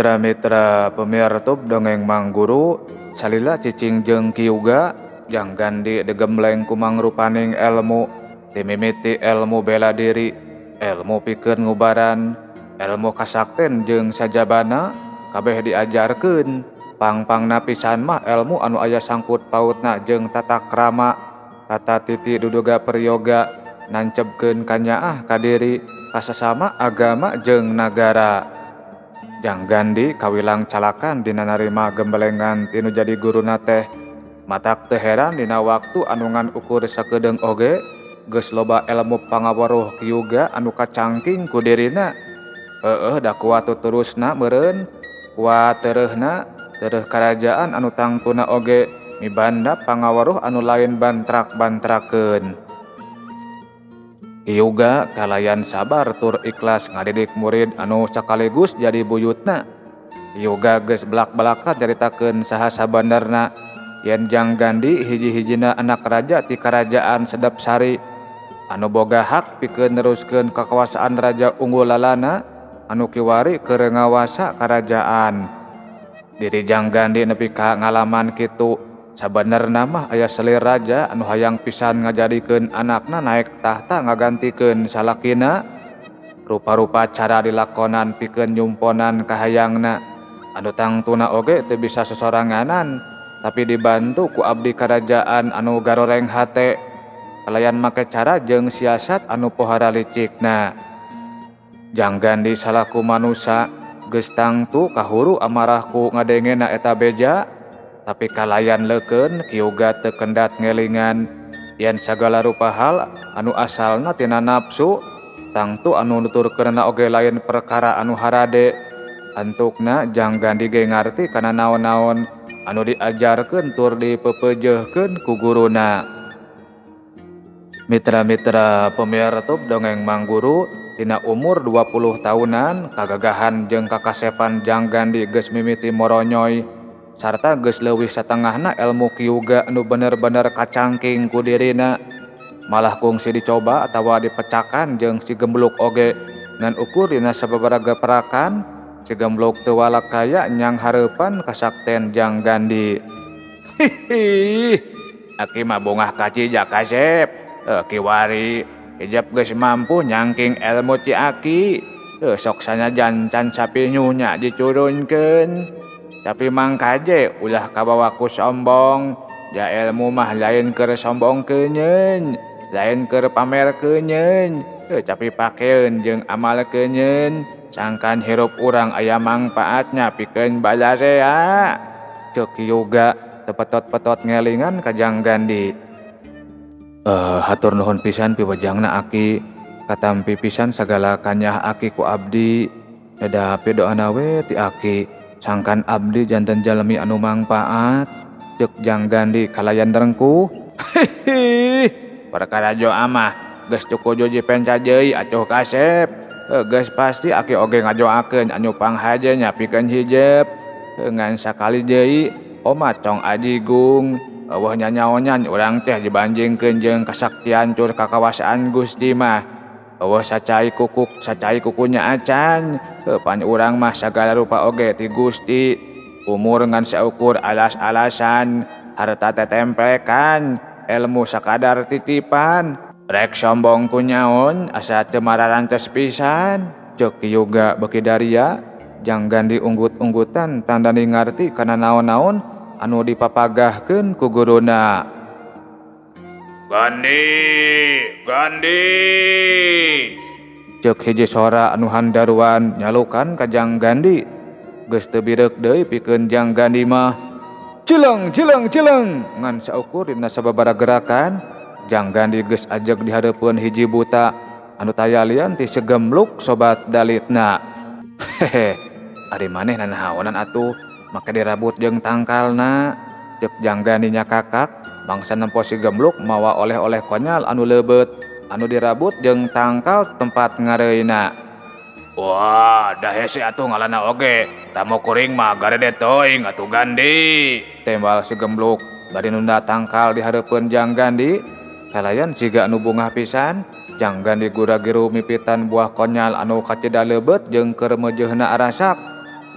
Mitra-mitra pemirtub dongeng Mang Guru, salila cicing jeung Kyuga Jang Gandi digembleng ku mangrupaning elmu, dimimiti elmu bela diri, elmu pikeun ngubaran, elmu kasakten jeung sajabana kabeh diajarkeun. Pang-pangna pisan mah elmu anu aya sangkut pautna jeung tata krama, tata titi duduga peryoga, nancepkeun kanyaah ka diri, kasasama agama jeung nagara. Jang Gandi kawilang calakan dina narima gembelengan tinu jadi guruna teh. Matak teu heran dina waktu anu ngan ukur sakedeung oge geus loba elmu pangaweruh Kyuga anu kacangking ku dirina. Heueuh da kuat tuturusna meureun, kuat tereuhna, tereuh karajaan anu tangtuna oge mibanda pangaweruh anu lain bantrak-bantrakeun. Kyuga kalayan sabar tur ikhlas ngadidik murid anu sakaligus jadi buyutna. Kyuga geus belak-belakan nyaritakeun saha sabandarna yen Jang Gandi hiji-hijina anak raja ti karajaan Sedap Sari anu boga hak pikeun neruskeun kakuasaan Raja Unggul Lalana anu kiwari keur ngawasa karajaan. Diri Jang Gandi nepi ka ngalaman kitu. Sabenerna mah aya selir raja anu hayang pisan ngajadikeun anakna naek tahta ngagantikeun salakina. Rupa-rupa cara dilakonan pikeun nyumponan kahayangna anu tangtuna oge teu bisa sosoranganan, tapi dibantu ku abdi karajaan anu garoreng hate kalayan make cara jeung siasat anu pohara licikna. Jang Gandi salaku manusa geus tangtu kahuru amarah ku ngadengena eta beja, tapi kalayan leukeun Kyuga teu kendat ngelingan yen sagala rupa hal anu asalna tina nafsu tangtu anu nuturkeunna oge lain perkara anu harade. Antukna Jang Gandi ge ngarti kana naon-naon anu diajarkeun tur dipepeujeuhkeun ku guruna. Mitra-mitra pemirtub dongeng Mang Guru, dina umur 20 tahunan kagagahan jeung kakasepan Jang Gandi geus mimiti moronyoy sarta geus leuwih satengahna elmu Kyuga anu bener-bener kacangking ku dirina. Malah kungsi dicoba atawa dipecakan jeung si gembluk oge ngan ukur dina sababaraha geperakan si gembluk teu walakaya nyang hareupan kasakten Jang Gandi. Hihi, aki mah bungah kaci jakasep, kiwari hijab geus mampu nyangking elmu ti aki. Sok sanajan can sapinyuhnya dicurunkeun. Tapi mangkaje ulah kabawa ku sombong, ja elmu mah lain keur sombong keunyeun, lain keur pamer keunyeun, tapi pakeun jeung amal keunyeun, sangkan hirup urang aya mangpaatna pikeun balarea. Ceuk Kyuga tepetot-petot ngelingan ka Jang Gandi. Hatur nuhun pisan piwejangna aki, katampi pisan sagala kanyah aki ku abdi, da pidoana we ti aki. Sangkan abdi janten jalmi anu mangpaat. Ceuk Jang Gandi kalayan rengkuh. Hihi, perkara doa mah geus cukup juji penca deui atuh kasep. Geus pasti aki oge ngadoakeun anu panghaje nya pikeun hijep. Ngan sakali deui oma tong ajigung. Eueuh nyanyaonan urang teh dibanjingkeun jeung kasaktian tur kakawasaan Gusti mah. Eueuh sacai kukuk sacai kukunya acan. Pan urang mah sagala rupa oge ti Gusti. Umur ngan saukur alas-alasan, harta tetemplekan, elmu sakadar titipan. Rek sombong ku nyaon asa teu mararantes pisan. Ceuk Kyuga beuki daria, Jang Gandi unggut-unggutan tandani ngarti kana naon-naon anu dipapagahkeun ku guruna. Gandi, Gandi. Ceuk hiji sora anu handaruan nyalukan ka Jang Gandi. Geus teu bireuk deui pikeun Jang Gandi mah. Cileng, cileng, cileng. Ngan saukur dina sababaraha gerakan, Jang Gandi geus ajeg di hareupeun hiji buta anu taya lian ti segembluk sobat dalitna. Hehe, ari maneh nanaonan atuh make dirabut jeung tangkalna. Ceuk Jang Gandi nyakakak bangsa nempo si gembluk mawa oleh-oleh konyal anu leubeut anu dirabut jeung tangkal tempat ngareuina. Wah, dah hese atuh ngalana oge. Tamu kuring mah garede teuing atuh Gandi. Tembal si gembluk bari nunda tangkal di hareupeun Jang Gandi. Kalayan siga anu bungah pisan. Jang Gandi gura-giru mipitan buah konyal anu kacida leubeut jeung keur meujeuhna arasak.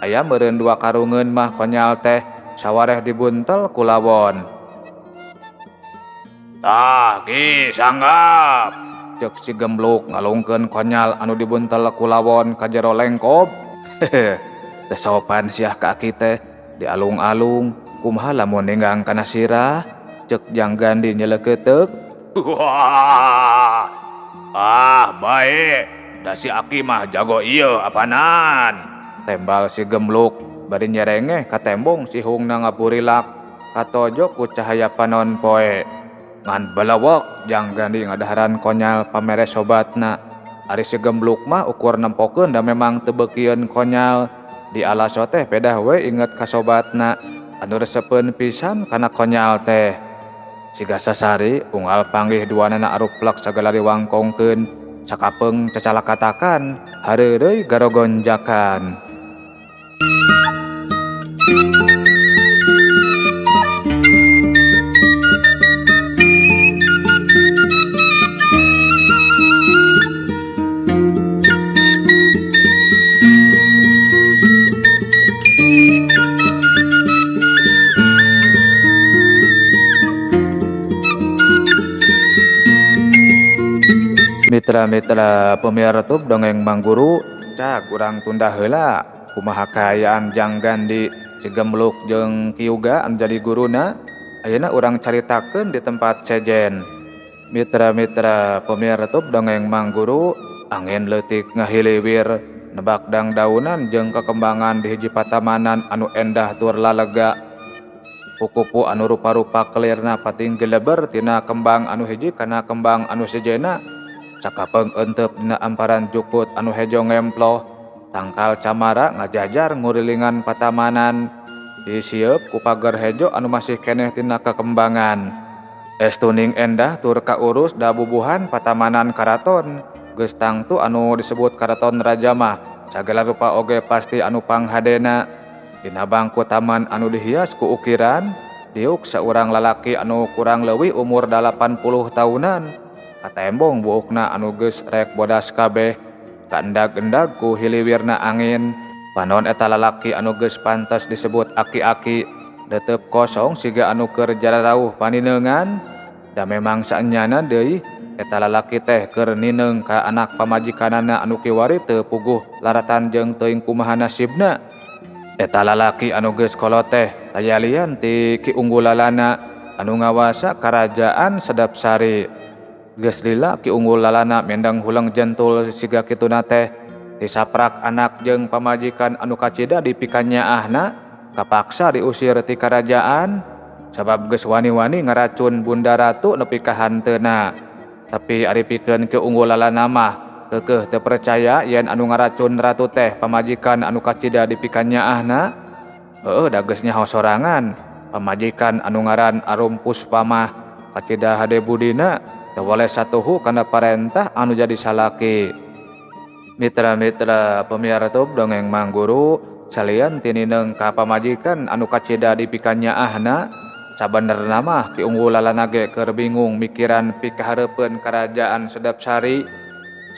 Aya meureun dua karungeun mah konyal teh sawareh dibuntel ku lawon. Tah Ki sanggap, cek si Gembluk ngalungkeun konyal anu dibuntel ku lawon ka jero lengkob. Hehe, teu sopan siah ka aki teh dialung-alung, kumaha lamun ninggang kana sirah, cek Jang Gandi nyeleukeuteup. Wah, ah bae, da si aki mah jago ieu apanan, tembal si Gembluk bari nyerengeh ka tembong sihungna ngaburilak katojo ku cahaya panon poe. Ngan balawak Jang Gandi ngadaharan konyal pamere sobatna. Ari si Gembluk mah ukur nempokeun da memang teu beukieun konyal. Di alaso teh pedah we inget ka sobatna anu resepeun pisan kana konyal teh. Siga sasari unggal panggih duanana aruplek sagala diwangkongkeun, sakapeung cacalakatakan hareureuy garogonjakan. Mitra-mitra pemiara tub dongeng Mangguru, cak urang tunda heula kumaha kaayaan Jang Gandi si Gembluk jeung Ki Yoga anu jadi guruna. Ayeuna urang caritakeun di tempat sejen. Mitra-mitra pemiara tub dongeng Mangguru, angin leutik ngahiliwir nebak dangdaunan jeung kekembangan di hiji patamanan anu endah tur lalega. Kupu-kupu anu rupa-rupa kelirna pating geleber tina kembang anu hiji kana kembang anu sejena. Cakapeung entep dina amparan jukut anu hejo ngemploh, tangkal camara ngajajar ngurilingan patamanan, disieep ku pagar hejo anu masih keneh tina kekembangan. Estuning endah tur kaurus da bubuhan patamanan karaton, geus tangtu anu disebut karaton raja mah, sagala rupa oge pasti anu panghadena. Dina bangku taman anu dihias ku ukiran, diuk saurang lalaki anu kurang leuwih umur 80 tahunan. Katembong buukna anu geus rek bodas kabeh, kaendag-endag ku hiliwirna angin. Panon eta lalaki anu geus pantes disebut aki-aki, detep kosong siga anu keur jararauh panineungan. Da memang saenyana deui eta lalaki teh keur nineung ka anak pamajikanana anu kiwari teu puguh laratan jeung teuing kumaha nasibna. Eta lalaki anu geus kolot teh tayalian ti Ki Unggul Lalana anu ngawasa karajaan Sedapsari. Geus lila Ki Unggul Lalana mendang huleng jentul siga kituna teh, disaprak anak jeung pamajikan anu kacida dipikanyaahna, kapaksa diusir ti karajaan sabab geus wani-wani ngaracun Bunda Ratu nepi ka hanteuna. Tapi ari pikeun Ki Unggul Lalana mah keukeuh teu percaya yen anu ngaracun ratu teh pamajikan anu kacida dipikanyaahna. Heueuh da geus nyaho sorangan pamajikan anu ngaran Arum Puspa mah kacida hade budina teu waleh satuhu kana parentah anu jadi salaki. Mitra-mitra pemiara tub dongeng Mangguru, salian tinineung ka pamajikan anu kacida dipikanyaahna, sabenerna mah Ki Unggul Lalana ge keur bingung mikiran pikahareupeun karajaan Sedapsari.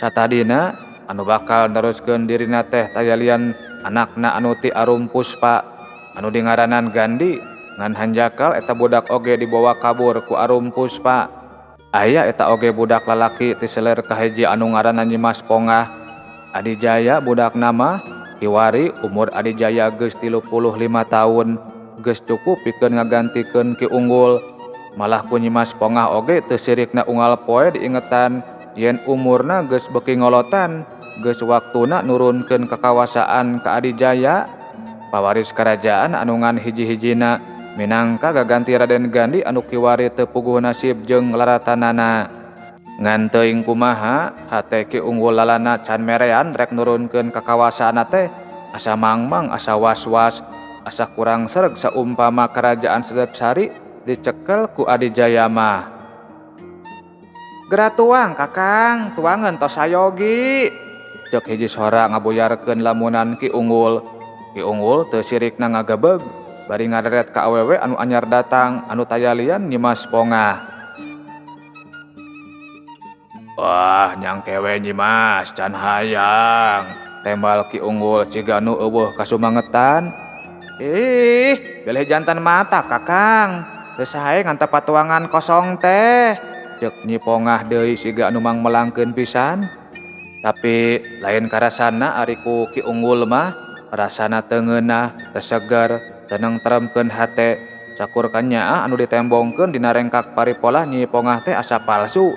Satadina anu bakal neruskeun dirina teh tayalian anakna anu ti Arum Puspa anu dingaranan Gandi, ngan hanjakal eta budak oge dibawa kabur ku Arum Puspa. Aya eta oge budak lalaki ti seler kahiji anu ngaranna Nyimas Pongah. Adijaya budak nama kiwari umur Adijaya geus 35 tahun, geus cukup pikeun ngagantikeun Ki Unggul. Malah ku Nyimas Pongah oge teu sirikna unggal poe diingetan yen umurna geus beuki ngolotan, geus waktuna nurunkeun kakawasaan ka Adijaya. Pawaris karajaan anu ngan hiji-hijina minangka gaganti Raden Gandi anu kiwari teu puguh nasib jeung laratanana. Ngan teuing kumaha hate Ki Unggul Lalana can merean rek nurunkeun kakawasaanna teh, asa mangmang, asa was-was, asa kurang sereg saumpama kerajaan Sedapsari dicekel ku Adijaya mah. Geura tuang Kakang, tuangeun tos sayogi, cek hiji sora ngabuyarkeun lamunan Ki Unggul. Ki Unggul teu sirikna ngagebeg bari ngareret ka awewe anu anyar datang anu tayalian Nyimas Pongah. Wah, nyangkewe Nyimas can hayang. Tembal Ki Unggul ciga nu eueuh kasumangetan. Ih, bilih jantan mata Kakang. Teu sae ngantep patuangan kosong teh. Ceuk Nyi Pongah deui siga anu mangmelangkeun pisan. Tapi lain karasana ari ku Ki Unggul mah rasana teu ngeunah, teu seger, teu nengtremkeun hate. Cakur kanyaah anu ditembongkeun dina rengkak paripolah Nyi Pongah teh asa palsu.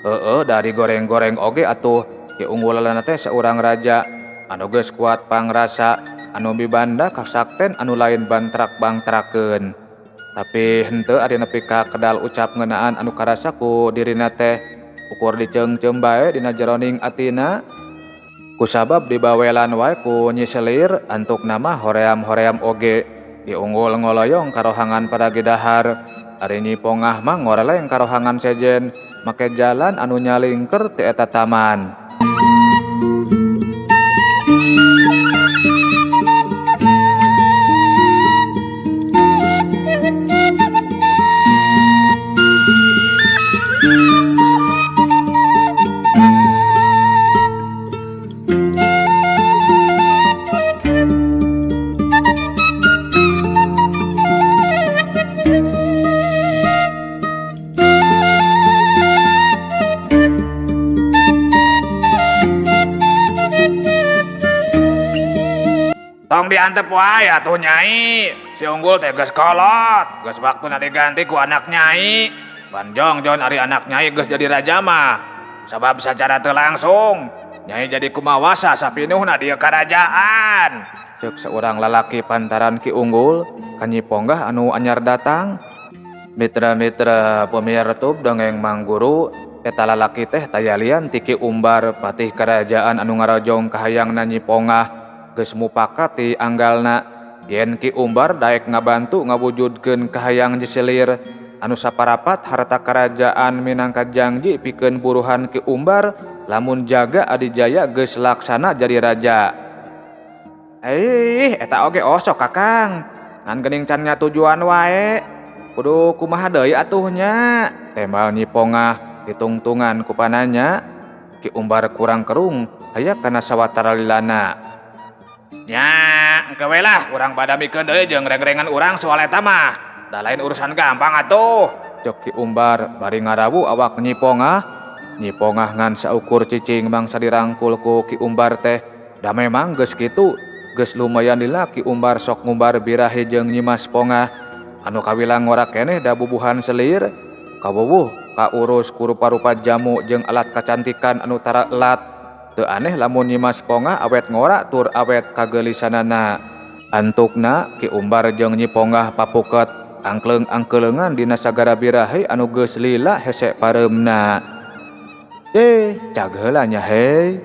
Heueuh dari goreng-goreng oge atuh Ki Unggulana teh saurang raja anu geus kuat pangrasa, anu mibanda kasakten anu lain bantrak-bangtrakeun. Tapi henteu ari nepi ka kedal ucap ngeunaan anu karasa ku dirina teh ukur diceungceum bae dina jeroning atina. Kusabab dibawelan wae ku Nyi Selir antukna mah hoream-hoream oge. Diunggul ngoloyong karohangan paragi dahar, ari Nyi Pongah mah ngoreleng karohangan sejen make jalan anu nyalingker ti eta taman. Tong diantep wae atuh Nyai. Si Unggul teh geus kolot, geus waktuna diganti ku anak Nyai. Panjongjon ari anak Nyai geus jadi raja mah. Sabab sacara teu langsung Nyai jadi kumawasa sapinuhna dieu karajaan. Ceuk saurang lalaki pantaran Ki Unggul ka Nyi Ponggah anu anyar datang. Mitra-mitra pemiartub dongeng Mang Guru, eta lalaki teh tayalian ti Ki Umbar patih kerajaan anu ngarojong kahayangna Nyi Pongah. Geus mupakat ti anggalna yen Ki Umbar daek ngabantu ngawujudkeun kahayang Nyi Selir anu saparapat harta kerajaan minangka jangji pikeun buruhan Ki Umbar lamun jaga Adijaya geus laksana jadi raja. Eta oge osok Kakang, ngan geuning can ngatujuan wae. Kudu kumaha deui atuh nya? Tembal Nyi Pongah ditungtungan ku pananya. Ki Umbar kurang kerung aya kana sawatara lilana. Nya, engke we lah urang badamikeun deui jeung reng-rengan urang soal eta mah. Da lain urusan gampang atuh. Ceuk Ki Umbar bari ngarawu awak Nyi Pongah. Nyi Pongah ngan saukur cicing mangsa dirangkul ku Ki Umbar teh. Da memang geus kitu, geus lumayan lila Ki Umbar sok ngumbar birahi jeung Nyi Mas Pongah. Anu kawilang ngora keneh da bubuhan selir, kawuwuh kaurus ku rupa-rupa jamu jeung alat kacantikan anu tara elat. Teu aneh lamun Nyi Mas Pongah awet ngora tur awet kageulisanana. Antukna Ki Umbar jeung Nyi Pongah papuket angkleung-angkeleungan dina sagara birahi anu geus lila hese pareumna. Cag heula nya hei.